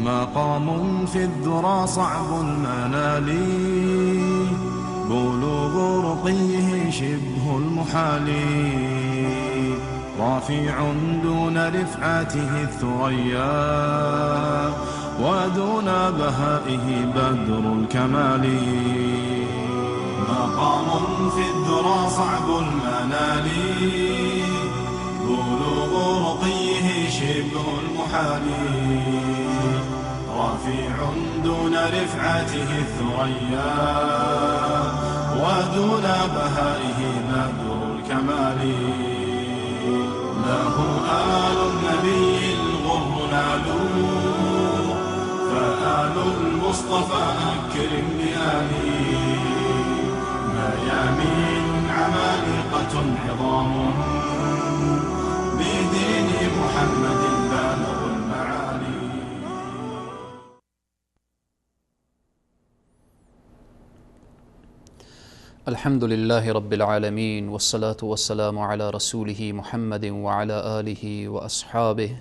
مقام في الذرى صعب المنال، بلوغ رقيه شبه المحال، رافع دون رفعته الثريا، ودون بهائه بدر الكمال. مقام في الذرى صعب المنال، بلوغ رقيه شبه المحال، رفيع دون رفعته الثريا، ودون بهائه بدر الكمال. له آل النبي الغر نالوا، فآل المصطفى أكرم بآله. ميامين عمالقة عظام، بدين محمد بالغ المعالي. الحمد لله رب العالمين، والصلاة والسلام على رسوله محمد وعلى آله وأصحابه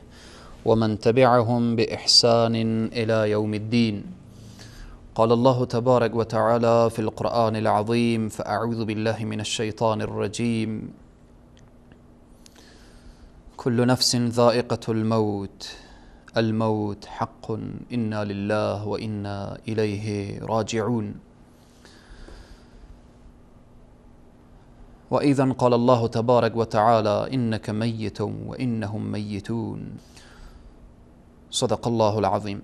ومن تبعهم بإحسان إلى يوم الدين. قال الله تبارك وتعالى في القرآن العظيم: فأعوذ بالله من الشيطان الرجيم، كل نفس ذائقة الموت، الموت حق، إنا لله وإنا إليه راجعون. وأيضا قال الله تبارك وتعالى: إنك ميت وإنهم ميتون. صدق الله العظیم.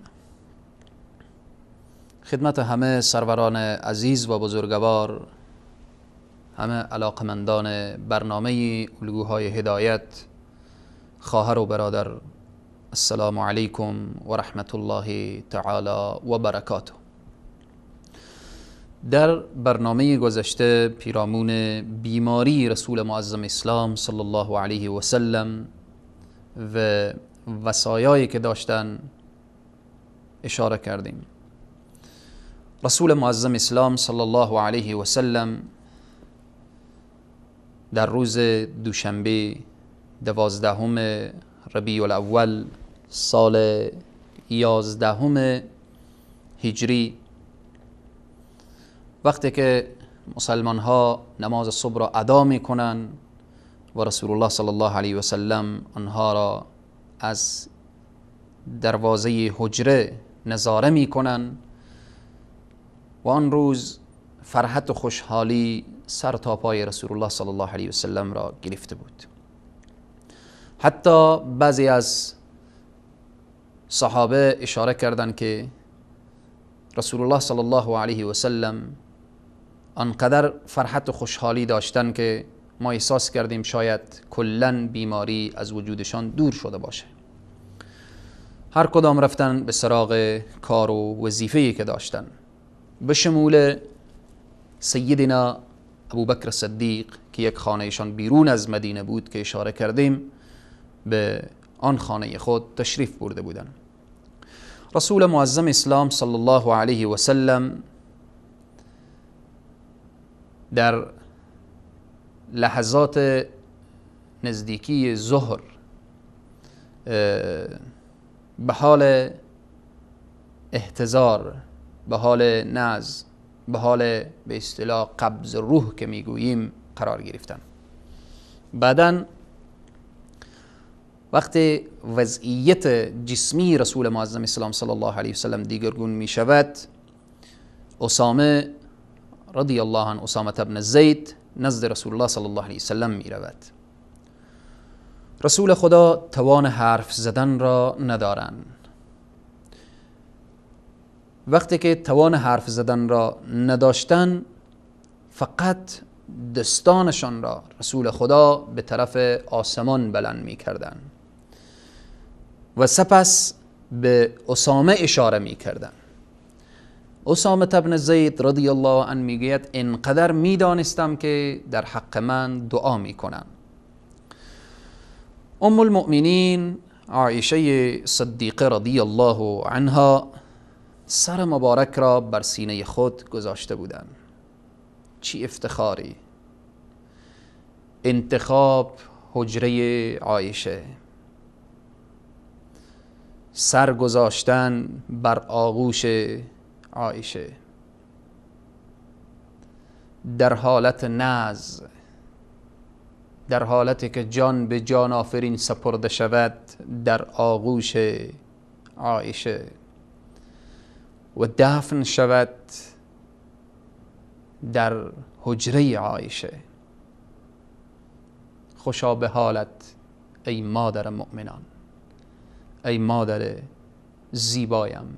خدمت همه سروران عزیز و بزرگوار، همه علاقمندان برنامه الگوهای هدایت، خواهر و برادر، السلام علیکم و رحمت الله تعالی و برکاته. در برنامه گذشته پیرامون بیماری رسول معظم اسلام صلی الله علیه و سلم و وصایایی که داشتن اشاره کردیم. رسول معظم اسلام صلی الله علیه و سلم در روز دوشنبه 12 ربیع الاول سال 11 هجری، وقتی که مسلمان ها نماز صبح را ادا می کنن و رسول الله صلی الله علیه و سلم آنها را از دروازه حجره نظاره می کنن و آن روز فرحت و خوشحالی سر تا پای رسول الله صلی الله علیه و سلم را گرفته بود. حتی بعضی از صحابه اشاره کردند که رسول الله صلی الله علیه و سلم آنقدر فرحت و خوشحالی داشتن که ما احساس کردیم شاید کلاً بیماری از وجودشان دور شده باشه. هر کدام رفتن به سراغ کار و وظیفه‌ای که داشتن، به شمول سیدنا ابوبکر صدیق که یک خانهشان بیرون از مدینه بود که اشاره کردیم، به آن خانه خود تشریف برده بودند. رسول معظم اسلام صلی الله علیه و سلم در لحظات نزدیکی ظهر به حال احتضار، به حال نز، به حال به اصطلاح قبض روح که میگوییم قرار گرفتن. بعداً وقتی وضعیت جسمی رسول معظم اسلام صلی الله علیه وسلم دیگرگون می شود، اسامه رضی الله عنه، اسامه ابن زید، نزد رسول الله صلی الله علیه وسلم می رود. رسول خدا توان حرف زدن را ندارند. وقتی که توان حرف زدن را نداشتن، فقط دستانشان را رسول خدا به طرف آسمان بلند می کردن و سپس به اسامه اشاره می کردن. اسامه ابن زید رضی الله عنه میگوید انقدر می دانستم که در حق من دعا می کنن. ام المؤمنین عایشه صدیقه رضی الله عنها سر مبارک را بر سینه خود گذاشته بودند. چی افتخاری! انتخاب حجره عایشه، سر گذاشتن بر آغوش عایشه، در حالت نزع، در حالتی که جان به جان آفرین سپرده شود در آغوش عایشه و دفن شود در حجره عایشه. خوشا به حالت ای مادر مؤمنان، ای مادر زیبایم،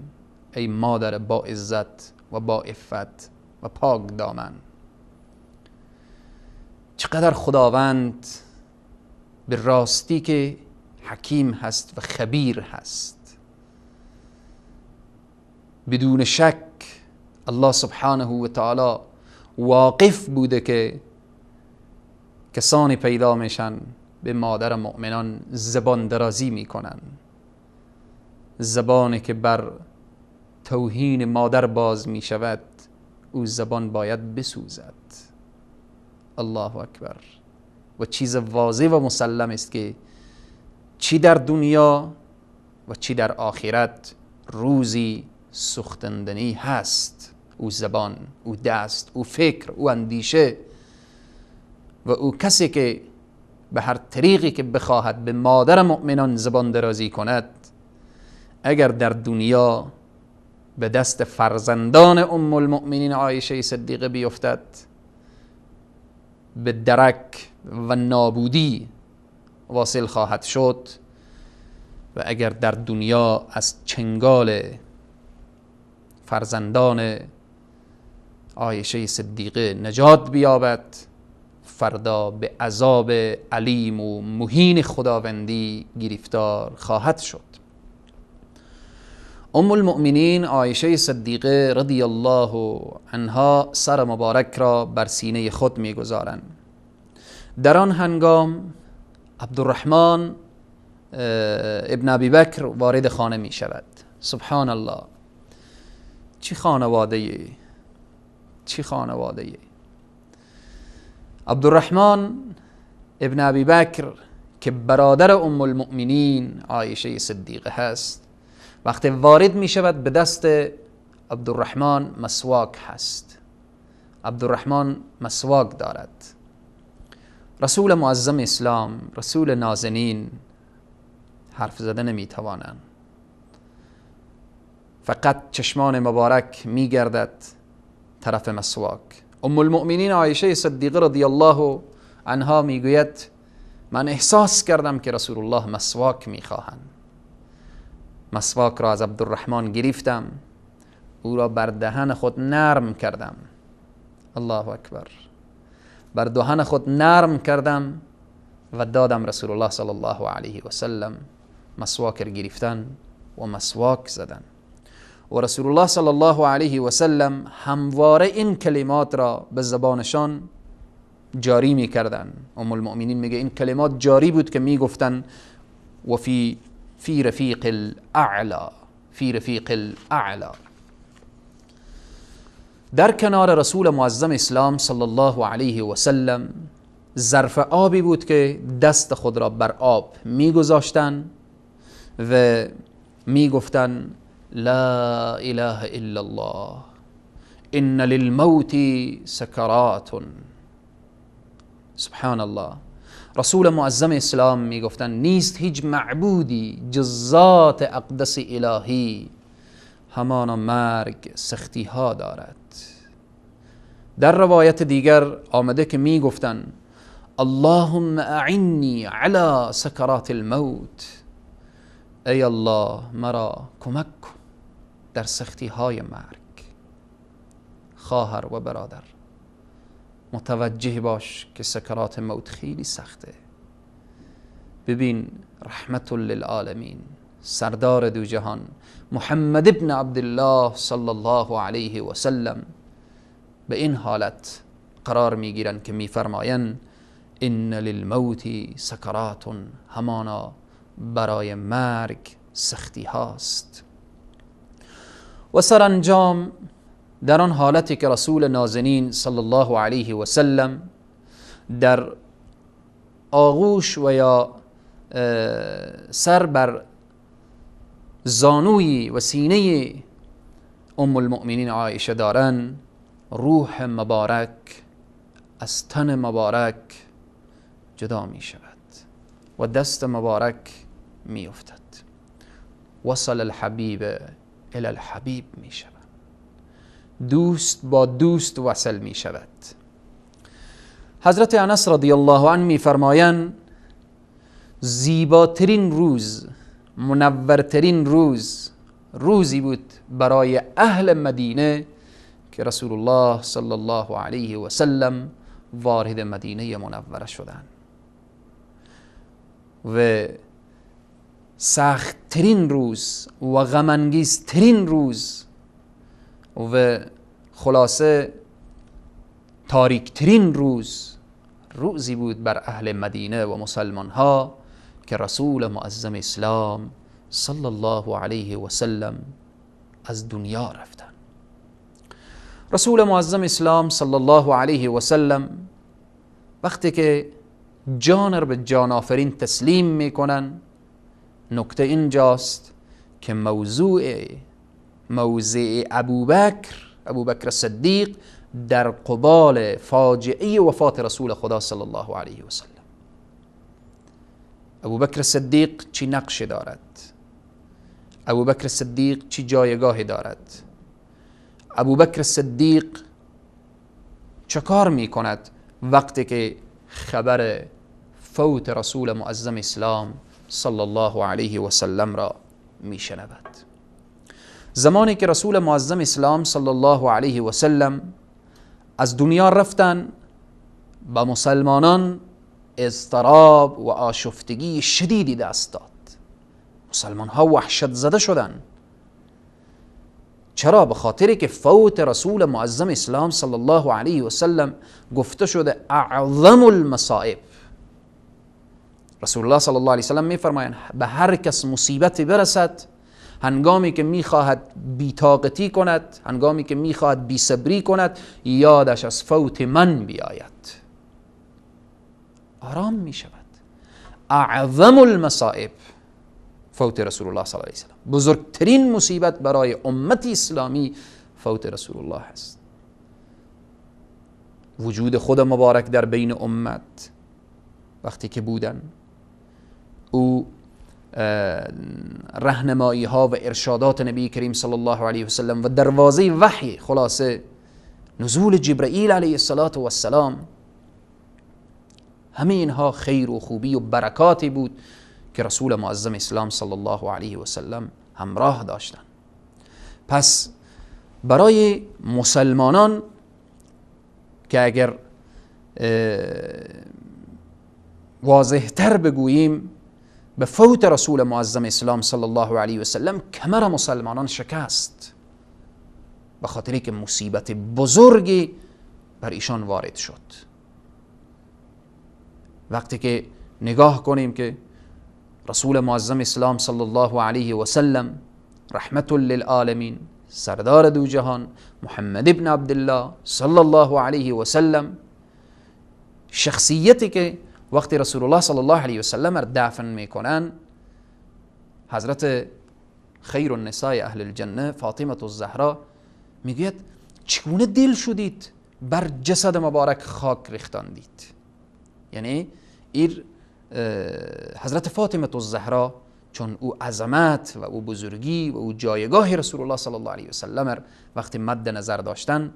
ای مادر با عزت و با عفت و پاک دامن. چقدر خداوند به راستی که حکیم هست و خبیر هست. بدون شک الله سبحانه و تعالی واقف بوده که کسانی پیدا میشن به مادر مؤمنان زبان درازی میکنن، زبانی که بر توهین مادر باز میشود او زبان باید بسوزد. الله اکبر. و چیز واضح و مسلم است که چی در دنیا و چی در آخرت روزی سوختندنی هست. او زبان، او دست، او فکر، او اندیشه و او کسی که به هر طریقی که بخواهد به مادر مؤمنان زبان درازی کند، اگر در دنیا به دست فرزندان ام المؤمنین عایشه صدیقه بیفتد، به درک و نابودی واصل خواهد شد، و اگر در دنیا از چنگال فرزندان عایشه صدیقه نجات بیابد، فردا به عذاب علیم و مهین خداوندی گرفتار خواهد شد. ام المؤمنین عایشه صدیقه رضی الله عنها سر مبارک را بر سینه خود میگذارند. در آن هنگام عبدالرحمن ابن ابی بکر وارد خانه می شود. سبحان الله، چه خانواده، چه خانواده. عبدالرحمن ابن ابی بکر که برادر ام المؤمنین عایشه صدیقه هست، وقتی وارد می شود به دست عبدالرحمن مسواک هست. عبدالرحمن مسواک دارد. رسول معظم اسلام، رسول نازنین، حرف زده نمی توانند، فقط چشمان مبارک می گردد طرف مسواک. ام المؤمنین عایشه صدیقه رضی الله عنها می گوید من احساس کردم که رسول الله مسواک می خواهند. مسواک را از عبدالرحمن گرفتم، او را بر دهن خود نرم کردم. الله اکبر. بر دهن خود نرم کردم و دادم رسول الله صلی الله علیه و سلم. مسواک را گرفتن و مسواک زدن. و رسول الله صلی الله علیه و سلم همواره این کلمات را به زبانشان جاری می کردن. ام المؤمنین میگه این کلمات جاری بود که می گفتن و فی رفیق الاعلی، فی رفیق الاعلی. در کنار رسول معظم اسلام صلی الله علیه و سلم ظرف آبی بود که دست خود را بر آب میگذاشتن و میگفتن لا اله الا الله ان للموت سکرات. سبحان الله. رسول معظم اسلام میگفتن نیست هیچ معبودی جز ذات اقدس الهی، همانا مرگ سختی ها دارد. در روایت دیگر آمده که میگفتن اللهم اعنی علی سکرات الموت، ای الله مرا کمک کن در سختی های مرگ. خواهر و برادر متوجه باش که سکرات موت خیلی سخته. ببین رحمت للعالمین، سردار دو جهان محمد ابن عبدالله صلی الله علیه و سلم به این حالت قرار میگیرن که میفرمایند ان للموت سکرات، همانا برای مرگ سختی هاست. و سرانجام در آن حالتی که رسول نازنین صلی الله علیه و سلم در آغوش و یا سر بر زانوی و سینه ام المؤمنین عایشه دارن، روح مبارک از تن مبارک جدا می شود و دست مبارک می افتد. وصل الحبیب الی الحبیب می شود، دوست با دوست وصل می شود. حضرت انس رضی الله عنه می فرمایند زیباترین روز، منورترین روز، روزی بود برای اهل مدینه که رسول الله صلی الله علیه و سلم وارد مدینه منوره شدند و سختترین روز و غم‌انگیزترین روز و خلاصه تاریکترین روز، روزی بود بر اهل مدینه و مسلمان ها که رسول معظم اسلام صلی الله علیه و سلم از دنیا رفتن. رسول معظم اسلام صلی الله علیه و سلم وقتی که جان را به جان آفرین تسلیم میکنن، نکته اینجاست که موضع ابوبکر صدیق در قبال فاجعه وفات رسول خدا صلی الله علیه و سلم، ابوبکر صدیق چی نقش دارد، ابوبکر صدیق چی جایگاهی دارد، ابوبکر صدیق چه کار می کند وقتی که خبر فوت رسول معظم اسلام صلی الله علیه و سلم را می شنود. زمانی که رسول معظم اسلام صلی الله علیه و سلم از دنیا رفتن، با مسلمانان اضطراب و آشفتگی شدیدی دست داد. مسلمان ها وحشت زده شدن. چرا؟ به خاطری که فوت رسول معظم اسلام صلی الله علیه و سلم گفته شده اعظم المصائب. رسول الله صلی الله علیه و سلم میفرمایند به هر کس مصیبتی برسد، هنگامی که میخواهد بی‌طاقتی کند، هنگامی که میخواهد بی‌صبری کند، یادش از فوت من بیاید، آرام میشود. اعظم المصائب فوت رسول الله صلی الله علیه و سلم، بزرگترین مصیبت برای امت اسلامی فوت رسول الله است. وجود خود مبارک در بین امت وقتی که بودن، او رهنمایی ها و ارشادات نبی کریم صلی الله علیه و سلم و دروازه وحی، خلاصه نزول جبرئیل علیه السلام، همه اینها خیر و خوبی و برکاتی بود که رسول معظم اسلام صلی الله علیه و سلم همراه داشتند. پس برای مسلمانان که اگر واضح تر بگوییم، به فوت رسول معظم اسلام صلی الله علیه و سلم کمر مسلمانان شکست، به خاطری که مصیبت بزرگی بر ایشان وارد شد. وقتی که نگاه کنیم که رسول معظم اسلام صلی الله علیه و سلم رحمت للعالمین، سردار دو جهان، محمد ابن عبدالله صلی الله علیه و سلم، شخصیتی که وقتی رسول الله صلی الله علیه و سلم را دفن میکنن، حضرت خیر النساء اهل الجنه فاطمه الزهرا میگوید چگونه دل شدید بر جسد مبارک خاک ریختاندید؟ یعنی ایر حضرت فاطمه الزهرا چون او عظمت و او بزرگی و او جایگاه رسول الله صلی الله علیه و سلم وقتی مد نظر داشتن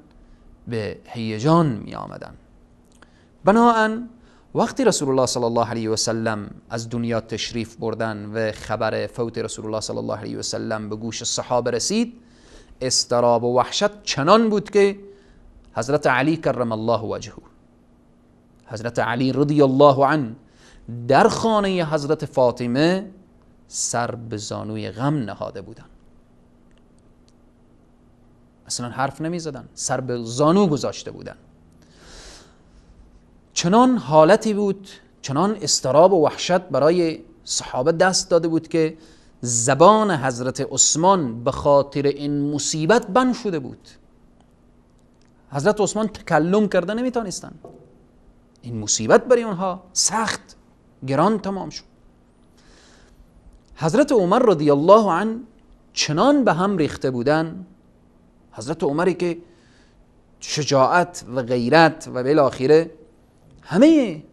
به هیجان می آمدن. بناهن وقتی رسول الله صلی الله علیه و سلم از دنیا تشریف بردن و خبر فوت رسول الله صلی الله علیه و سلم به گوش صحابه رسید، اضطراب و وحشت چنان بود که حضرت علی کرم الله وجهه، حضرت علی رضی الله عنه در خانه حضرت فاطمه سر به زانوی غم نهاده بودن، اصلا حرف نمی زدن، سر به زانو گذاشته بودن. چنان حالتی بود، چنان اضطراب و وحشت برای صحابه دست داده بود که زبان حضرت عثمان به خاطر این مصیبت بند شده بود. حضرت عثمان تکلم کرده نمیتونستن، این مصیبت برای اونها سخت گران تمام شد. حضرت عمر رضی الله عنه چنان به هم ریخته بودن، حضرت عمری که شجاعت و غیرت و بالاخره همه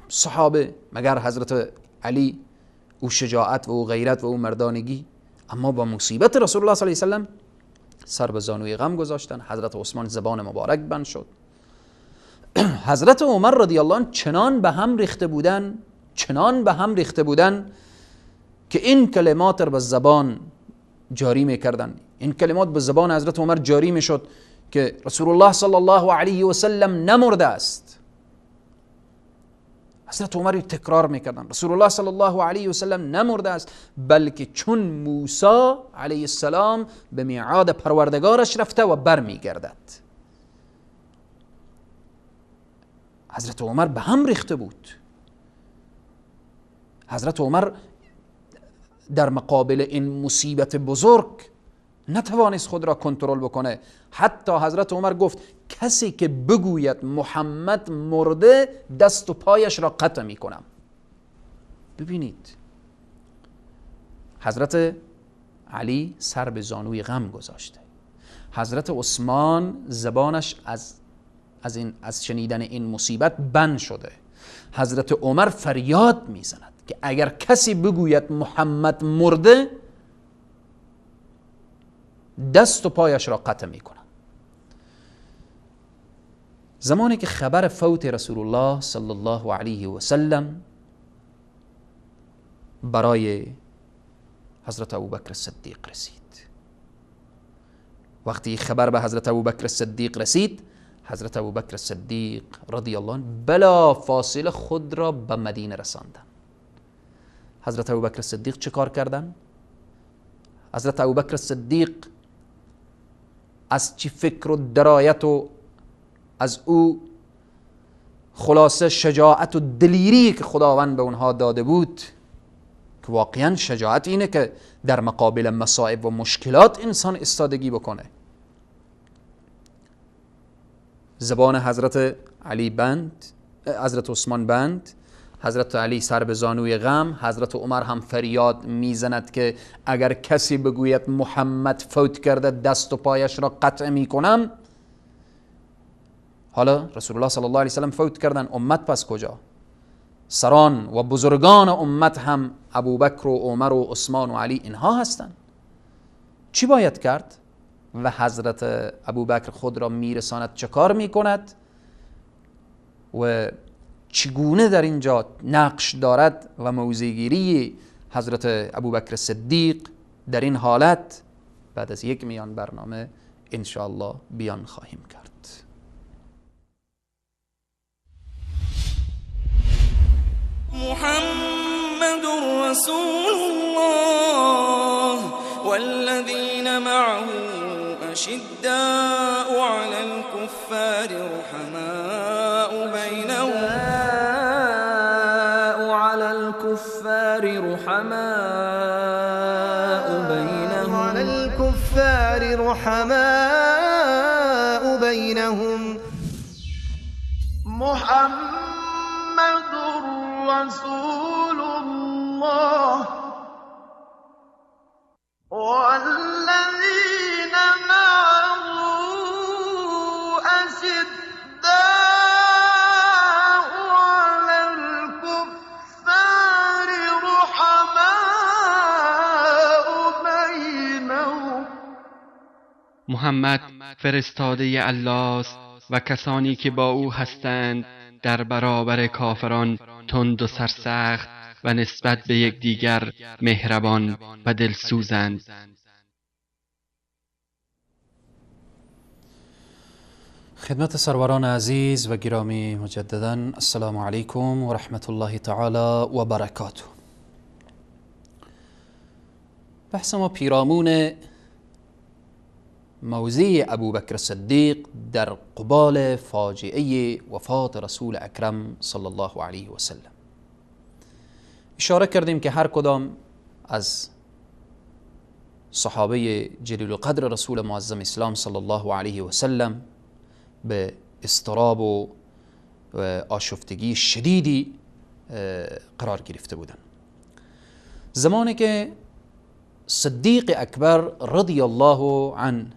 صحابه مگر حضرت علی او شجاعت و او غیرت و او مردانگی، اما با مصیبت رسول الله صلی الله علیه و سلم سر به زانوی غم گذاشتن. حضرت عثمان زبان مبارک بند شد. حضرت عمر رضی الله عنه چنان به هم ریخته بودن، چنان به هم ریخته بودن که این کلمات را به زبان جاری میکردن. این کلمات به زبان حضرت عمر جاری میشد که رسول الله صلی الله علیه و سلم نمرده است. حضرت عمر تکرار میکردن رسول الله صلی الله علیه و سلم نمرده است، بلکه چون موسی علیه السلام به میعاد پروردگارش رفته و برمیگردد. حضرت عمر به هم ریخته بود. حضرت عمر در مقابل این مصیبت بزرگ نتوانست خود را کنترل بکنه. حتی حضرت عمر گفت کسی که بگوید محمد مرده دست و پایش را قطع میکنم. ببینید حضرت علی سر به زانوی غم گذاشته، حضرت عثمان زبانش از شنیدن این مصیبت بند شده، حضرت عمر فریاد میزند که اگر کسی بگوید محمد مرده دست و پایش را قطع میکنم. زمانی که خبر فوت رسول الله صلی الله علیه و سلم برای حضرت ابوبکر صدیق رسید، وقتی خبر به حضرت ابوبکر صدیق رسید، حضرت ابوبکر صدیق رضی الله عنه بلا فاصله خود را به مدینه رساندند. حضرت ابوبکر صدیق چه کار کردند؟ حضرت ابوبکر صدیق از چی فکر و درایت و از او خلاصه شجاعت و دلیری که خداوند به اونها داده بود، که واقعا شجاعت اینه که در مقابل مصائب و مشکلات انسان استادگی بکنه. زبان حضرت علی بند، حضرت عثمان بند، حضرت علی سر به زانوی غم، حضرت عمر هم فریاد میزند که اگر کسی بگوید محمد فوت کرده دست و پایش را قطع میکنم. حالا رسول الله صلی الله علیه وسلم فوت کردن، امت پس کجا؟ سران و بزرگان امت هم ابوبکر و عمر و عثمان و علی اینها هستند. چی باید کرد؟ و حضرت ابوبکر خود را میرساند، چه کار میکند و چگونه در اینجا نقش دارد و موضعگیری حضرت ابوبکر صدیق در این حالت بعد از یک میان برنامه انشاءالله بیان خواهیم کرد. محمد رسول الله والذین معه أشداء على الكفار رحماء بينهم على الكفار رحماء بينهم على الكفار رحماء بينهم محمد رسول الله والذين معه أشداء على الكفار رحماء بينهم. محمد فرستاده الله است و کسانی که با او هستند در برابر کافران تند و سرسخت و نسبت به یکدیگر مهربان و دلسوزند. خدمت سروران عزیز و گرامی مجددا السلام علیکم و رحمت الله تعالی و برکاته. بحث ما پیرامون موضع ابوبکر صدیق در قبال فاجعه وفات رسول اکرم صلی الله علیه و سلم. اشاره کردیم که هر کدام از صحابه جلیل القدر رسول معظم اسلام صلی الله علیه و سلم به اضطراب و آشفتگی شدیدی قرار گرفته بودند. زمانی که صدیق اکبر رضی الله عنه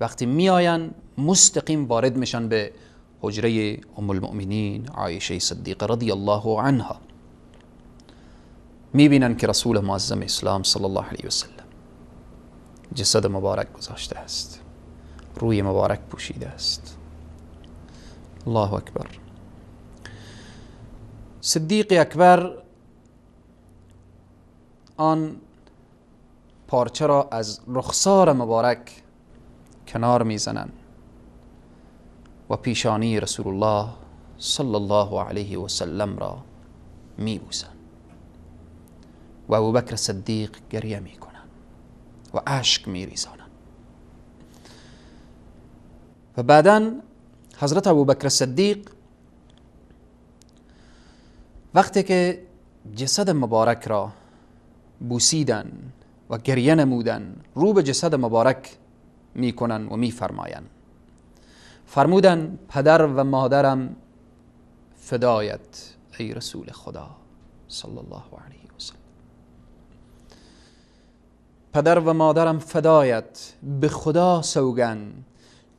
وقتی میآیند مستقیم وارد میشن به حجره ام المؤمنین عایشه صدیقه رضی الله عنها. میبینن که رسول معظم اسلام صلی الله علیه وسلم جسد مبارک گذاشته است، روی مبارک پوشیده است. الله اکبر. صدیق اکبر آن پارچه را از رخسار مبارک کنار میزنند و پیشانی رسول الله صلی الله علیه و سلم را میبوسند و ابوبکر صدیق گریه میکنند و اشک میریزانند. و بعدا حضرت ابوبکر صدیق وقتی که جسد مبارک را بوسیدن و گریه نمودن، رو به جسد مبارک میکنن و میفرمایند، فرمودن پدر و مادرم فدایت ای رسول خدا صلی الله علیه و سلم، پدر و مادرم فدایت، به خدا سوگند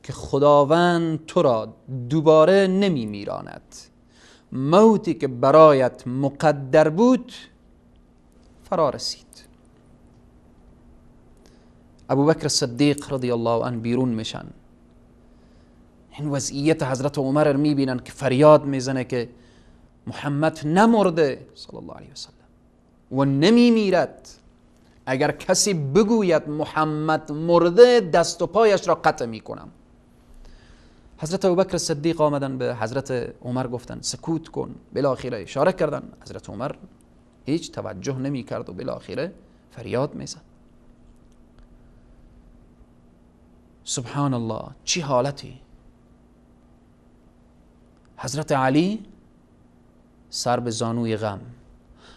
که خداوند تو را دوباره نمی میراند، موتی که برایت مقدر بود فرا رسید. ابوبکر صدیق رضی الله عنه بیرون میشن، این وضعیت حضرت عمر رو میبینن که فریاد میزنه که محمد نمرده صلی الله علیه وسلم و نمیمیرد، اگر کسی بگوید محمد مرده دست و پایش را قطع میکنم. حضرت ابوبکر صدیق آمدن به حضرت عمر گفتن سکوت کن، بالاخره اشاره کردن، حضرت عمر هیچ توجه نمی کرد و بالاخره فریاد میزد. سبحان الله، چی حالتی! حضرت علی سر به زانوی غم،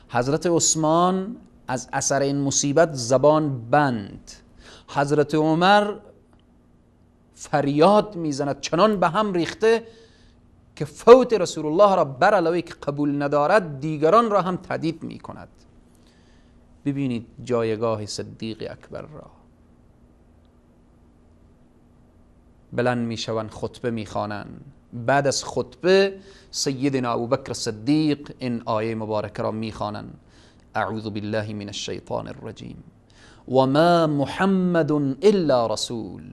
حضرت عثمان از اثر این مصیبت زبان بند، حضرت عمر فریاد میزند چنان به هم ریخته که فوت رسول الله را بر علاوه که قبول ندارد دیگران را هم تهدید میکند. ببینید جایگاه صدیق اکبر را. بلند میشوند، خطبه میخوانند، بعد از خطبه سیدنا ابوبکر صدیق این آیه مبارکه را میخوانند: اعوذ بالله من الشیطان الرجیم وما محمد الا رسول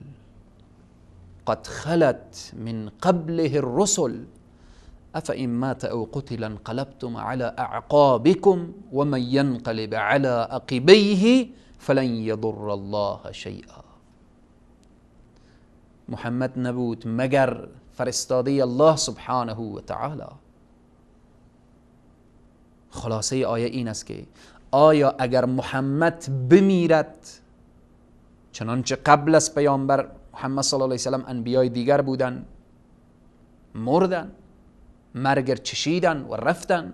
قد خلت من قبله الرسل افإن مات او قتل انقلبتم على اعقابكم ومن ينقلب على عقبيه فلن يضر الله شيئا. محمد نبود مگر فرستاده الله سبحانه و تعالی. خلاصه آیه این است که آیا اگر محمد بمیرد، چنانچه قبل از پیامبر محمد صلی الله علیه وسلم انبیای دیگر بودن، مردن، مرگ چشیدن و رفتن،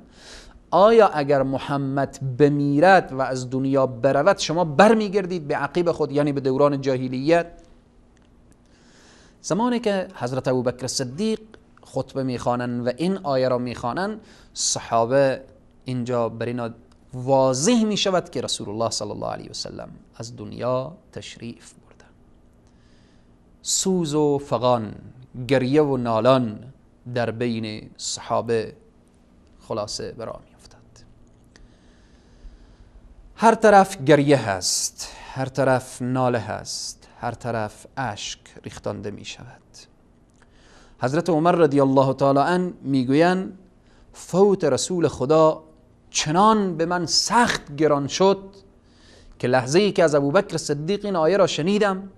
آیا اگر محمد بمیرد و از دنیا برود شما برمیگردید به عقیب خود، یعنی به دوران جاهلیت؟ زمانی که حضرت ابوبکر صدیق خطبه میخوانند و این آیه را میخوانند، صحابه اینجا بر اینا واضح میشود که رسول الله صلی الله علیه وسلم از دنیا تشریف بردن. سوز و فغان، گریه و نالان در بین صحابه خلاصه برا میافتد. هر طرف گریه هست، هر طرف ناله هست، هر طرف اشک ریختانده می شود. حضرت عمر رضی الله تعالی عنه میگویند فوت رسول خدا چنان به من سخت گران شد که لحظه ای که از ابوبکر صدیق این آیه را شنیدم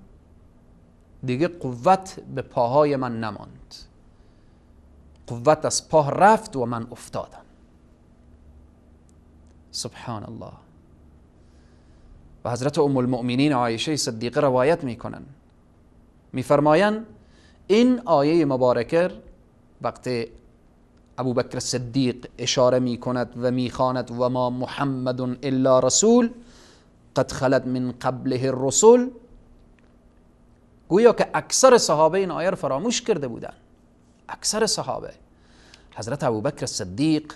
دیگه قوت به پاهای من نماند، قوت از پا رفت و من افتادم. سبحان الله. و حضرت ام المؤمنین عایشه صدیقه روایت میکنن، میفرمایند این آیه مبارکه وقتی ابوبکر صدیق اشاره میکند و میخواند و ما محمد الا رسول قد خلت من قبله الرسل، گویا که اکثر صحابه این آیه را فراموش کرده بودند. اکثر صحابه. حضرت ابوبکر صدیق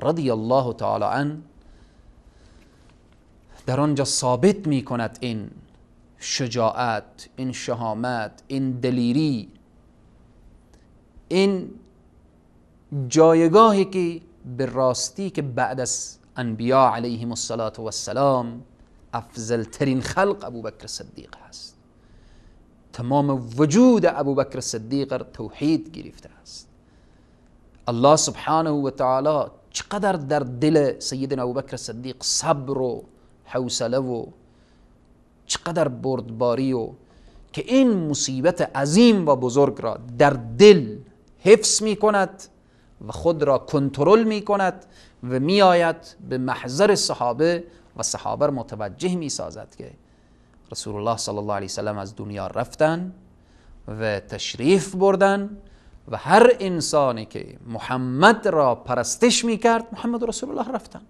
رضی الله تعالی عنه در آنجا ثابت می کند این شجاعت، این شهامت، این دلیری، این جایگاهی که به راستی که بعد از انبیا علیهم الصلاة والسلام افضل ترین خلق ابوبکر صدیق هست. تمام وجود ابوبکر صدیق توحید گرفته است. الله سبحانه و تعالی چقدر در دل سیدنا ابوبکر صدیق صبر و حوصله و چقدر بردباری و که این مصیبت عظیم و بزرگ را در دل حفظ می کند و خود را کنترل می کند و می آید به محضر صحابه و صحابه را متوجه می سازد که رسول الله صلی الله علیه وسلم از دنیا رفتن و تشریف بردن و هر انسانی که محمد را پرستش می کرد، محمد رسول الله رفتن،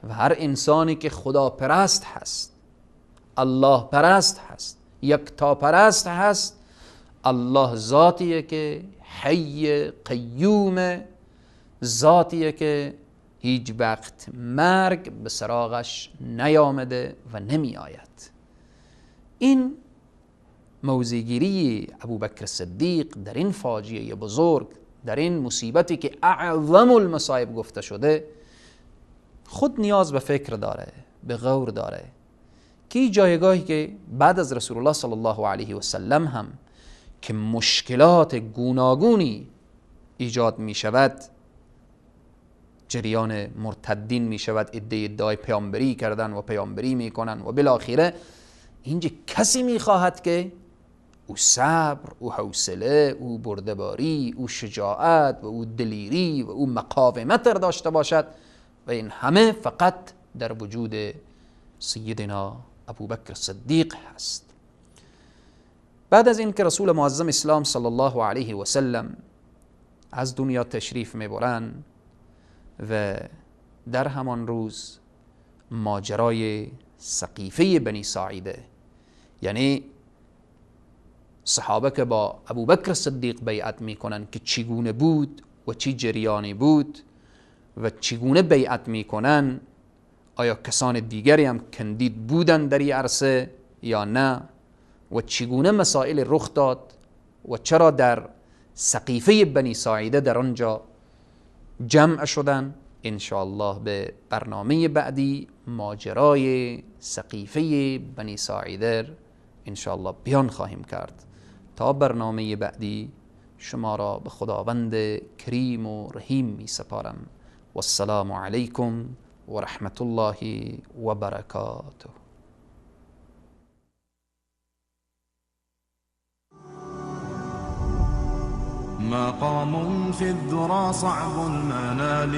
و هر انسانی که خدا پرست هست، الله پرست هست، یکتا پرست هست، الله ذاتیه که حی قیوم، ذاتیه که هیچ وقت مرگ به سراغش نیامده و نمی آید. این موضعگیری ابوبکر صدیق در این فاجعه بزرگ، در این مصیبتی که اعظم المصائب گفته شده، خود نیاز به فکر داره، به غور داره که جایگاهی که بعد از رسول الله صلی الله علیه و سلم هم که مشکلات گوناگونی ایجاد می شود، جریان مرتدین می شود، ادعای پیامبری کردن و پیامبری می کنن و بالاخره اینجا کسی می خواهد که او صبر، او حوصله، او بردباری، او شجاعت و او دلیری و او مقاومت را داشته باشد و این همه فقط در وجود سیدنا ابوبکر صدیق هست. بعد از این که رسول معظم اسلام صلی الله علیه و سلم از دنیا تشریف میبرند و در همان روز ماجرای سقیفه بنی ساعده، یعنی صحابه که با ابوبکر صدیق بیعت میکنن که چگونه بود و چی جریانی بود و چگونه بیعت میکنن، آیا کسان دیگری هم کندید بودن در این عرصه یا نه، و چگونه مسائل رخ داد و چرا در سقیفه بنی ساعده در آنجا جمع شدن. انشاءالله به برنامه بعدی ماجرای سقیفه بنی ساعده انشاءالله بیان خواهیم کرد. تا برنامه بعدی شما را به خداوند کریم و رحیم می سپارم. والسلام علیکم و رحمت الله و برکاته. مقام في الذرى صعب المنال،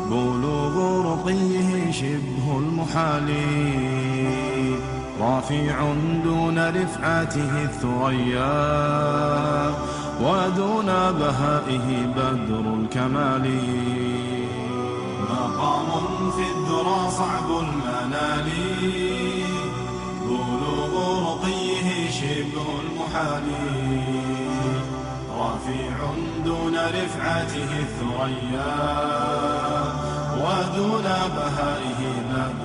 بلوغ رقيه شبه المحال، رافع دون رفعته الثريا، ودون بهائه بدر الكمال. مقام في الذرى صعب المنال، بلوغ رقيه شبه المحال، رفيع دون رفعته الثريا، ودون بهائه بدر